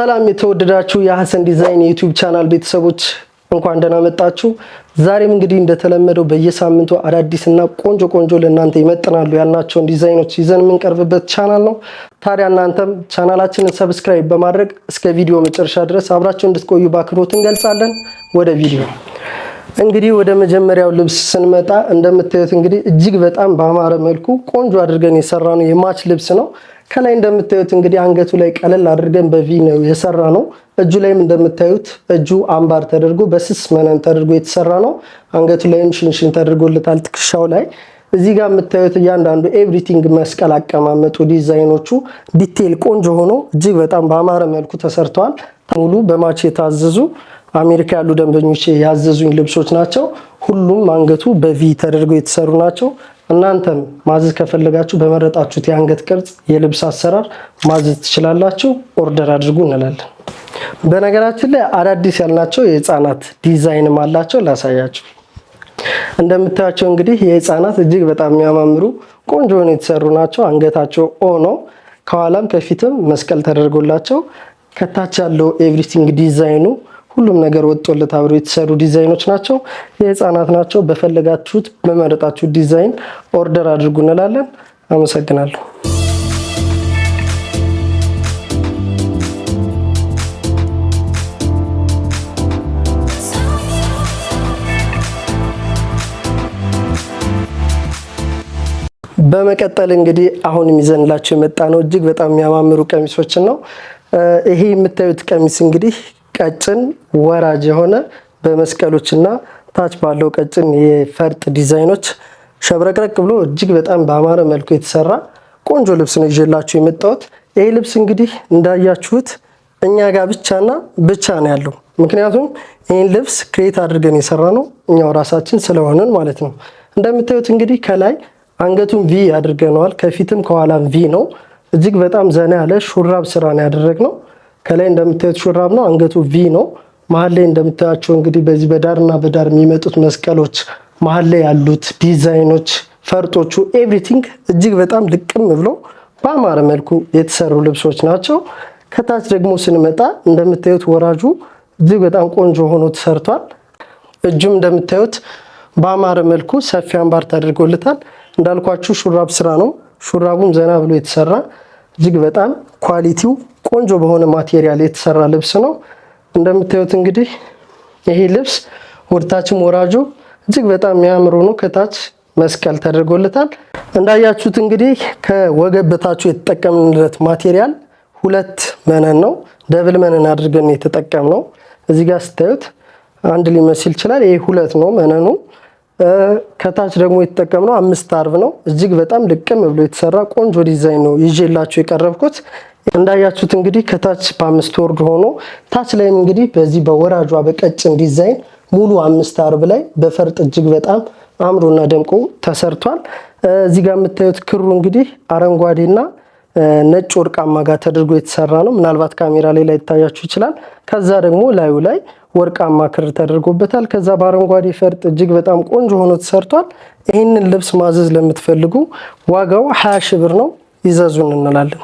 ሰላም የተወደዳችሁ የሀሰን ዲዛይን የ YouTube channel ቤተሰቦች፣ እንኳን ደህና መጣችሁ። ዛሬም እንግዲህ እንደተለመደው በየሳምንቱ አዳዲስና ቆንጆ ቆንጆ ለእናንተ ይመጥናሉ ያልናቸውን ዲዛይኖች ይዘን የምንቀርብበት ቻናል ነው። ታዲያ እናንተም ቻናላችንን subscribe በማድረግ እስከ ቪዲዮ መጨረሻ ድረስ አብራችሁ እንድትቆዩ በአክብሮት እንገልጻለን። ወደ ቪዲዮ እንግዲህ ወደ መጀመሪያው ልብስ ስንመጣ እንደምታዩት እንግዲህ እጅግ በጣም በአማረ መልኩ ቆንጆ አድርገን የሰራነው የ match ልብስ ነው። ከላይ እንደምታዩት እንግዲህ አንገቱ ላይ ቀለል አድርገን በ V ነው የሰራነው። እጁ ላይም እንደምታዩት እጁ አምባር ተደርጎ በስስ መነን ተደርጎ የተሰራ ነው። አንገቱ ላይም ሽንሽን ተደርጎለታል። ትከሻው ላይ እዚህ ጋር የምታዩት እያንዳንዱ everything መስቀል አቀማመጡ፣ ዲዛይኖቹ detail ቆንጆ ሆኖ እጅግ በጣም በአማረ መልኩ ተሰርተዋል። ሙሉ በ match የታዘዙ አሜሪካ ያሉ ደንበኞች ያዘዙኝ ልብሶች ናቸው። ሁሉም አንገቱ በ V ተደርገው የተሰሩ ናቸው። እናንተም ማዘዝ ከፈለጋችሁ በመረጣችሁት የአንገት ቅርጽ የልብስ አሰራር ማዘዝ ትችላላችሁ። Order አድርጉ እንላለን። በነገራችን ላይ አዳዲስ ያልናቸው የህፃናት ዲዛይንም አላቸው፣ ላሳያችሁ። እንደምታያቸው እንግዲህ የህፃናት እጅግ በጣም የሚያማምሩ ቆንጆ ሆነው የተሰሩ ናቸው። አንገታቸው O ነው። ከኋላም ከፊትም መስቀል ተደርጎላቸው ከታች ያለው everything ዲዛይኑ ሁሉም ነገር ወጥቶለት አብሮ የተሰሩ ዲዛይኖች ናቸው። የህፃናት ናቸው። በፈለጋችሁት በመረጣችሁት ዲዛይን order አድርጉ እንላለን። አመሰግናለሁ። በመቀጠል እንግዲህ አሁን ይዘንላችሁ የመጣነው እጅግ በጣም የሚያማምሩ ቀሚሶችን ነው። ይሄ የምታዩት ቀሚስ እንግዲህ ቀጭን ወራጅ የሆነ በመስቀሎችና ታች ባለው ቀጭን የፈርጥ ዲዛይኖች ሸብረቅረቅ ብሎ እጅግ በጣም በአማረ መልኩ የተሰራ ቆንጆ ልብስ ነው ይዤላችሁ የመጣሁት። ይሄ ልብስ እንግዲህ እንዳያችሁት እኛ ጋር ብቻና ብቻ ነው ያለው። ምክንያቱም ይህን ልብስ create አድርገን የሰራነው እኛው ራሳችን ስለሆንን ማለት ነው። እንደምታዩት እንግዲህ ከላይ አንገቱን V አድርገነዋል። ከፊትም ከኋላም V ነው። እጅግ በጣም ዘና ያለ ሹራብ ስራ ነው ያደረግነው። ከላይ እንደምታዩት ሹራብ ነው። አንገቱ V ነው። መሀል ላይ እንደምታያቸው እንግዲህ በዚህ በዳርና በዳር የሚመጡት መስቀሎች፣ መሀል ላይ ያሉት ዲዛይኖች፣ ፈርጦቹ everything እጅግ በጣም ልቅም ብሎ በአማረ መልኩ የተሰሩ ልብሶች ናቸው። ከታች ደግሞ ስንመጣ እንደምታዩት ወራጁ እጅግ በጣም ቆንጆ ሆኖ ተሰርቷል። እጁም እንደምታዩት በአማረ መልኩ ሰፊ አምባር ተደርጎለታል። እንዳልኳችሁ ሹራብ ስራ ነው። ሹራቡም ዘና ብሎ የተሰራ እጅግ በጣም quality ው ቆንጆ በሆነ material የተሰራ ልብስ ነው። እንደምታዩት እንግዲህ ይሄ ልብስ ወደታችም ወራጁ እጅግ በጣም የሚያምር ሆኖ ከታች መስቀል ተደርጎለታል። እንዳያችሁት እንግዲህ ከወገብ በታች የተጠቀምንለት material ሁለት መነን ነው። Double መነን አድርገን የተጠቀምነው። እዚህ ጋር ስታዩት አንድ ሊመስል ይችላል። ይሄ ሁለት ነው መነኑ። ከታች ደግሞ የተጠቀምነው አምስት አርብ ነው። እጅግ በጣም ልቅም ብሎ የተሰራ ቆንጆ ዲዛይን ነው ይዤላችሁ የቀረብኩት። እንዳያችሁት እንግዲህ ከታች በአምስት ወርድ ሆኖ ታች ላይም እንግዲህ በዚህ በወራጇ በቀጭን ዲዛይን ሙሉ አምስት አርብ ላይ በፈርጥ እጅግ በጣም አምሮና ደምቆ ተሰርቷል። እዚህ ጋር የምታዩት ክሩ እንግዲህ አረንጓዴና ነጭ ወርቃማ ጋር ተደርጎ የተሰራ ነው። ምናልባት ካሜራ ላይ ላይታያችሁ ይችላል። ከዛ ደግሞ ላዩ ላይ ወርቃማ ክር ተደርጎበታል። ከዛ በአረንጓዴ ፈርጥ እጅግ በጣም ቆንጆ ሆኖ ተሰርቷል። ይህንን ልብስ ማዘዝ ለምትፈልጉ ዋጋው 20 ሺህ ብር ነው። ይዘዙን እንላለን።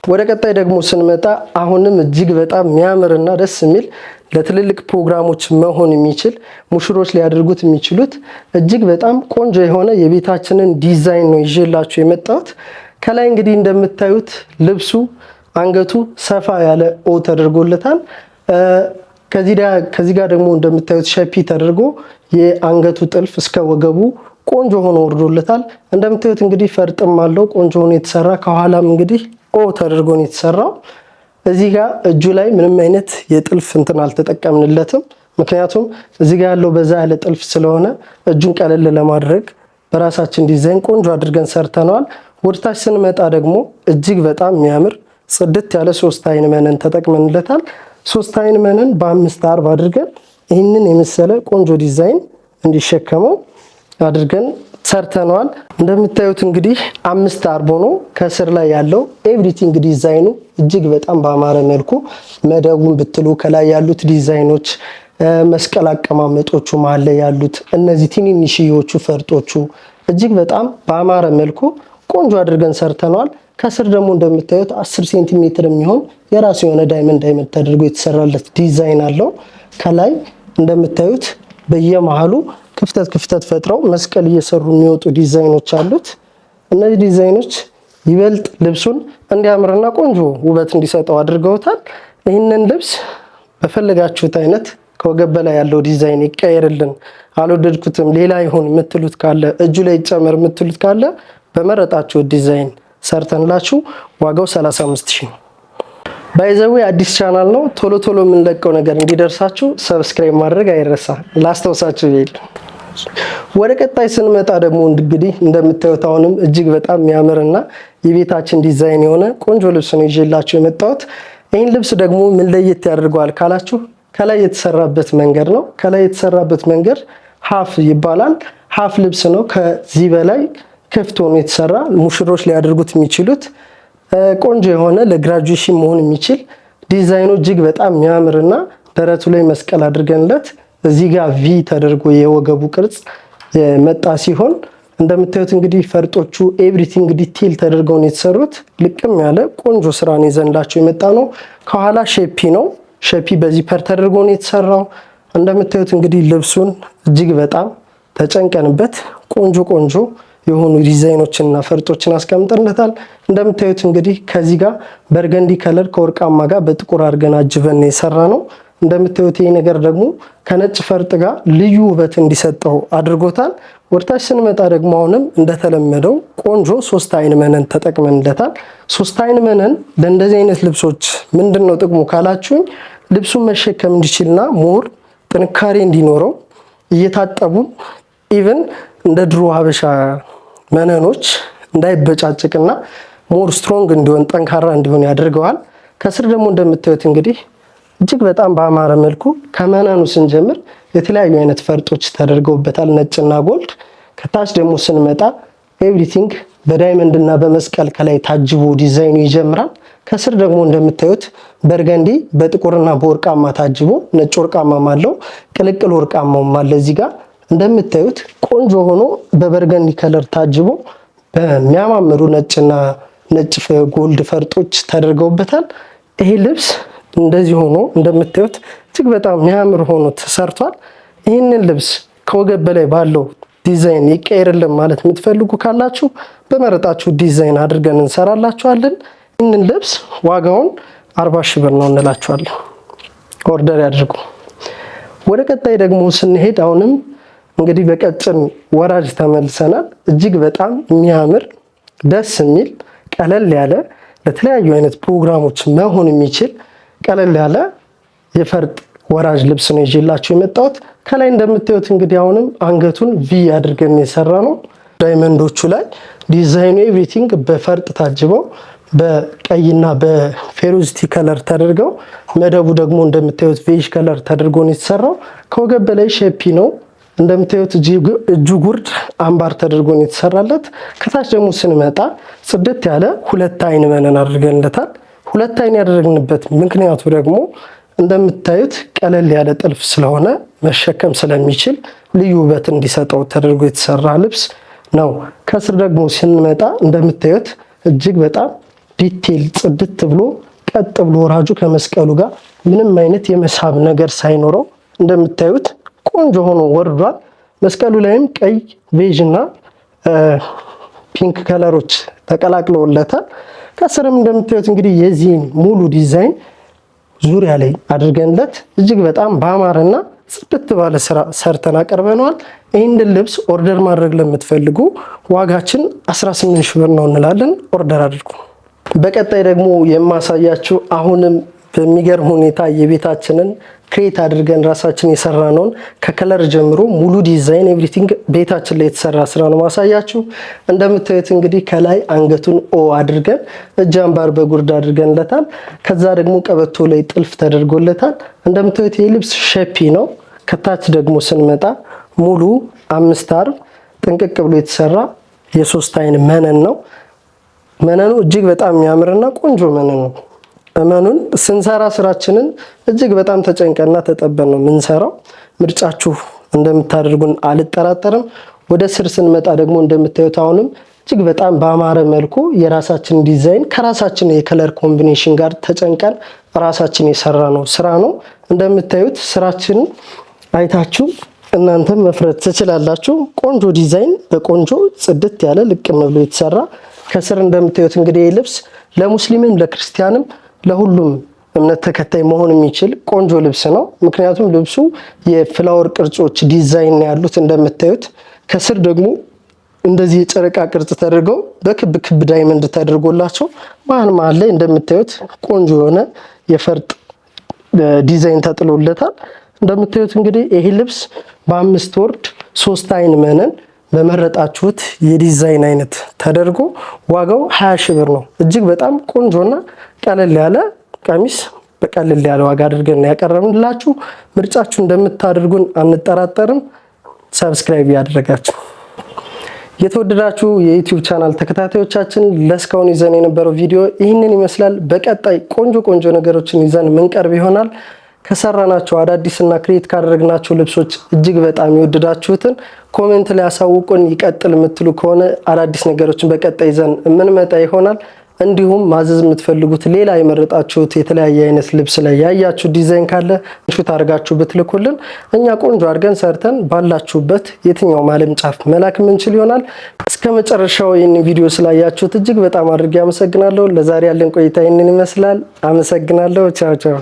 ወደ ቀጣይ ደግሞ ስንመጣ አሁንም እጅግ በጣም የሚያምርና ደስ የሚል ለትልልቅ ፕሮግራሞች መሆን የሚችል ሙሽሮች ሊያደርጉት የሚችሉት እጅግ በጣም ቆንጆ የሆነ የቤታችንን ዲዛይን ነው ይዤላችሁ የመጣሁት። ከላይ እንግዲህ እንደምታዩት ልብሱ አንገቱ ሰፋ ያለ O ተደርጎለታል። ከዚህ ጋር ደግሞ እንደምታዩት shape ተደርጎ የአንገቱ ጥልፍ እስከ ወገቡ ቆንጆ ሆኖ ወርዶለታል። እንደምታዩት እንግዲህ ፈርጥም አለው ቆንጆ ሆኖ የተሰራ፣ ከኋላም እንግዲህ O ተደርጎ ነው የተሰራው። እዚህ ጋር እጁ ላይ ምንም አይነት የጥልፍ እንትን አልተጠቀምንለትም። ምክንያቱም እዚህ ጋር ያለው በዛ ያለ ጥልፍ ስለሆነ እጁን ቀለል ለማድረግ በራሳችን ዲዛይን ቆንጆ አድርገን ሰርተነዋል። ወደታች ስንመጣ ደግሞ እጅግ በጣም የሚያምር ጽድት ያለ ሶስት አይን መነን ተጠቅመንለታል። ሶስት አይን መነን በአምስት አርብ አድርገን ይህንን የመሰለ ቆንጆ ዲዛይን እንዲሸከመው አድርገን ሰርተነዋል። እንደምታዩት እንግዲህ አምስት አርብ ሆኖ ከስር ላይ ያለው everything ዲዛይኑ እጅግ በጣም በአማረ መልኩ መደቡን ብትሉ ከላይ ያሉት ዲዛይኖች፣ መስቀል አቀማመጦቹ፣ መሀል ላይ ያሉት እነዚህ ትንንሽዮቹ ፈርጦቹ እጅግ በጣም በአማረ መልኩ ቆንጆ አድርገን ሰርተነዋል። ከስር ደግሞ እንደምታዩት 10 ሴንቲሜትር የሚሆን የራሱ የሆነ diamond diamond ተደርጎ የተሰራለት ዲዛይን አለው። ከላይ እንደምታዩት በየመሃሉ ክፍተት ክፍተት ፈጥረው መስቀል እየሰሩ የሚወጡ ዲዛይኖች አሉት። እነዚህ ዲዛይኖች ይበልጥ ልብሱን እንዲያምርና ቆንጆ ውበት እንዲሰጠው አድርገውታል። ይህንን ልብስ በፈለጋችሁት አይነት ከወገብ በላይ ያለው ዲዛይን ይቀየርልን፣ አልወደድኩትም፣ ሌላ ይሁን የምትሉት ካለ፣ እጁ ላይ ይጨመር የምትሉት ካለ በመረጣችሁት ዲዛይን ሰርተንላችሁ ዋጋው 35 ሺህ ነው። By the way አዲስ ቻናል ነው። ቶሎ ቶሎ የምንለቀው ነገር እንዲደርሳችሁ subscribe ማድረግ አይረሳ። ላስታውሳችሁ ይል። ወደ ቀጣይ ስንመጣ ደግሞ እንግዲህ እንደምታዩት አሁንም እጅግ በጣም የሚያምርና የቤታችን ዲዛይን የሆነ ቆንጆ ልብስ ነው ይዤላችሁ የመጣሁት። ይህን ልብስ ደግሞ ምን ለየት ያደርገዋል ካላችሁ ከላይ የተሰራበት መንገድ ነው። ከላይ የተሰራበት መንገድ half ይባላል። Half ልብስ ነው። ከዚህ በላይ ክፍት ሆኖ የተሰራ፣ ሙሽሮች ሊያደርጉት የሚችሉት ቆንጆ የሆነ ለ graduation መሆን የሚችል፣ ዲዛይኑ እጅግ በጣም የሚያምርና ደረቱ ላይ መስቀል አድርገንለት እዚህ ጋር V ተደርጎ የወገቡ ቅርጽ የመጣ ሲሆን እንደምታዩት እንግዲህ ፈርጦቹ everything detail ተደርገው ነው የተሰሩት። ልቅም ያለ ቆንጆ ስራን ይዘንላችሁ የመጣ ነው። ከኋላ shapey ነው። Shapey በ zipper ተደርጎ ነው የተሰራው። እንደምታዩት እንግዲህ ልብሱን እጅግ በጣም ተጨንቀንበት ቆንጆ ቆንጆ የሆኑ ዲዛይኖችንና ፈርጦችን አስቀምጠንለታል። እንደምታዩት እንግዲህ ከዚህ ጋር burgundy color ከወርቃማ ጋር በጥቁር አድርገን አጅበን የሰራነው። እንደምታዩት ይህ ነገር ደግሞ ከነጭ ፈርጥ ጋር ልዩ ውበት እንዲሰጠው አድርጎታል። ወደታች ስንመጣ ደግሞ አሁንም እንደተለመደው ቆንጆ ሶስት አይን መነን ተጠቅመንለታል። ሶስት አይን መነን ለእንደዚህ አይነት ልብሶች ምንድን ነው ጥቅሙ ካላችሁኝ ልብሱን መሸከም እንዲችልና more ጥንካሬ እንዲኖረው፣ እየታጠቡ even እንደ ድሮ ሀበሻ መነኖች እንዳይበጫጭቅና more strong እንዲሆን፣ ጠንካራ እንዲሆን ያደርገዋል። ከስር ደግሞ እንደምታዩት እንግዲህ እጅግ በጣም በአማረ መልኩ ከመነኑ ስንጀምር የተለያዩ አይነት ፈርጦች ተደርገውበታል፣ ነጭና gold። ከታች ደግሞ ስንመጣ everything በ diamond እና በመስቀል ከላይ ታጅቦ ዲዛይኑ ይጀምራል። ከስር ደግሞ እንደምታዩት burgundy በጥቁርና በወርቃማ ታጅቦ ነጭ ወርቃማም አለው፣ ቅልቅል ወርቃማውም አለ። እዚህ ጋር እንደምታዩት ቆንጆ ሆኖ በ burgundy color ታጅቦ በሚያማምሩ ነጭና ነጭ gold ፈርጦች ተደርገውበታል። ይሄ ልብስ እንደዚህ ሆኖ እንደምታዩት እጅግ በጣም የሚያምር ሆኖ ተሰርቷል። ይህንን ልብስ ከወገብ በላይ ባለው ዲዛይን ይቀየርልን ማለት የምትፈልጉ ካላችሁ በመረጣችሁ ዲዛይን አድርገን እንሰራላችኋለን። ይህንን ልብስ ዋጋውን 40 ሺህ ብር ነው እንላችኋለን። Order ያድርጉ። ወደ ቀጣይ ደግሞ ስንሄድ አሁንም እንግዲህ በቀጭን ወራጅ ተመልሰናል። እጅግ በጣም የሚያምር፣ ደስ የሚል፣ ቀለል ያለ፣ ለተለያዩ አይነት ፕሮግራሞች መሆን የሚችል ቀለል ያለ የፈርጥ ወራጅ ልብስ ነው ይዤላችሁ የመጣሁት። ከላይ እንደምታዩት እንግዲህ አሁንም አንገቱን V አድርገን የሰራነው። Diamond ኦቹ ላይ ዲዛይኑ everything በፈርጥ ታጅበው በቀይና በፌሮዚቲ color ተደርገው መደቡ ደግሞ እንደምታዩት beige color ተደርጎ ነው የተሰራው። ከወገብ በላይ shapey ነው። እንደምታዩት እጁ ጉርድ አምባር ተደርጎ ነው የተሰራለት። ከታች ደግሞ ስንመጣ ጽድት ያለ ሁለት አይን መነን አድርገንለታል። ሁለት አይን ያደረግንበት ምክንያቱ ደግሞ እንደምታዩት ቀለል ያለ ጥልፍ ስለሆነ መሸከም ስለሚችል ልዩ ውበት እንዲሰጠው ተደርጎ የተሰራ ልብስ ነው። ከስር ደግሞ ስንመጣ እንደምታዩት እጅግ በጣም detail ጽድት ብሎ ቀጥ ብሎ ወራጁ ከመስቀሉ ጋር ምንም አይነት የመሳብ ነገር ሳይኖረው እንደምታዩት ቆንጆ ሆኖ ወርዷል። መስቀሉ ላይም ቀይ፣ beige እና pink color ኦች ተቀላቅለውለታል። ከስርም እንደምታዩት እንግዲህ የዚህን ሙሉ ዲዛይን ዙሪያ ላይ አድርገንለት እጅግ በጣም በአማረና ጽድት ባለ ስራ ሰርተን አቀርበነዋል። ይህንን ልብስ order ማድረግ ለምትፈልጉ ዋጋችን 18 ሺህ ብር ነው እንላለን። Order አድርጉ። በቀጣይ ደግሞ የማሳያችሁ አሁንም በሚገርም ሁኔታ የቤታችንን create አድርገን ራሳችን የሰራነውን ከ color ጀምሮ ሙሉ ዲዛይን everything ቤታችን ላይ የተሰራ ስራ ነው ማሳያችሁ። እንደምታዩት እንግዲህ ከላይ አንገቱን O አድርገን እጅ አምባር በጉርድ አድርገንለታል። ከዛ ደግሞ ቀበቶ ላይ ጥልፍ ተደርጎለታል። እንደምታዩት ይህ ልብስ shapey ነው። ከታች ደግሞ ስንመጣ ሙሉ 5 አርብ ጥንቅቅ ብሎ የተሰራ የሶስት አይን መነን ነው። መነኑ እጅግ በጣም የሚያምርና ቆንጆ መነን ነው። እመኑን፣ ስንሰራ ስራችንን እጅግ በጣም ተጨንቀና ተጠበን ነው የምንሰራው። ምርጫችሁ እንደምታደርጉን አልጠራጠርም። ወደ ስር ስንመጣ ደግሞ እንደምታዩት አሁንም እጅግ በጣም በአማረ መልኩ የራሳችን ዲዛይን ከራሳችን የ color combination ጋር ተጨንቀን ራሳችን የሰራነው ስራ ነው። እንደምታዩት ስራችንን አይታችሁ እናንተም መፍረድ ትችላላችሁ። ቆንጆ ዲዛይን በቆንጆ ጽድት ያለ ልቅም ብሎ የተሰራ፣ ከስር እንደምታዩት እንግዲህ ልብስ ለሙስሊምም ለክርስቲያንም ለሁሉም እምነት ተከታይ መሆን የሚችል ቆንጆ ልብስ ነው። ምክንያቱም ልብሱ የ flower ቅርጾች ዲዛይን ያሉት፣ እንደምታዩት ከስር ደግሞ እንደዚህ የጨረቃ ቅርጽ ተደርገው በክብ ክብ diamond ተደርጎላቸው መሀል መሀል ላይ እንደምታዩት ቆንጆ የሆነ የፈርጥ ዲዛይን ተጥሎለታል። እንደምታዩት እንግዲህ ይሄ ልብስ በ5 ወርድ 3 አይን መነን በመረጣችሁት የዲዛይን አይነት ተደርጎ ዋጋው 20 ሺህ ብር ነው። እጅግ በጣም ቆንጆና ቀለል ያለ ቀሚስ በቀለል ያለ ዋጋ አድርገን ያቀረብንላችሁ። ምርጫችሁ እንደምታደርጉን አንጠራጠርም። Subscribe ያደረጋችሁ የተወደዳችሁ የ YouTube channel ተከታታዮቻችን፣ ለእስካሁን ይዘን የነበረው ቪዲዮ ይህንን ይመስላል። በቀጣይ ቆንጆ ቆንጆ ነገሮችን ይዘን ምንቀርብ ይሆናል። ከሰራናቸው አዳዲስና create ካደረግናቸው ልብሶች እጅግ በጣም የወደዳችሁትን comment ላይ ያሳውቁን። ይቀጥል የምትሉ ከሆነ አዳዲስ ነገሮችን በቀጣይ ይዘን የምንመጣ ይሆናል። እንዲሁም ማዘዝ የምትፈልጉት ሌላ የመረጣችሁት የተለያየ አይነት ልብስ ላይ ያያችሁ ዲዛይን ካለ shoot አድርጋችሁ ብትልኩልን እኛ ቆንጆ አድርገን ሰርተን ባላችሁበት የትኛውም ዓለም ጫፍ መላክ የምንችል ይሆናል። እስከ መጨረሻው ይህንን ቪዲዮ ስላያችሁት እጅግ በጣም አድርጌ አመሰግናለሁ። ለዛሬ ያለን ቆይታ ይህንን ይመስላል። አመሰግናለሁ። ቻው ቻው።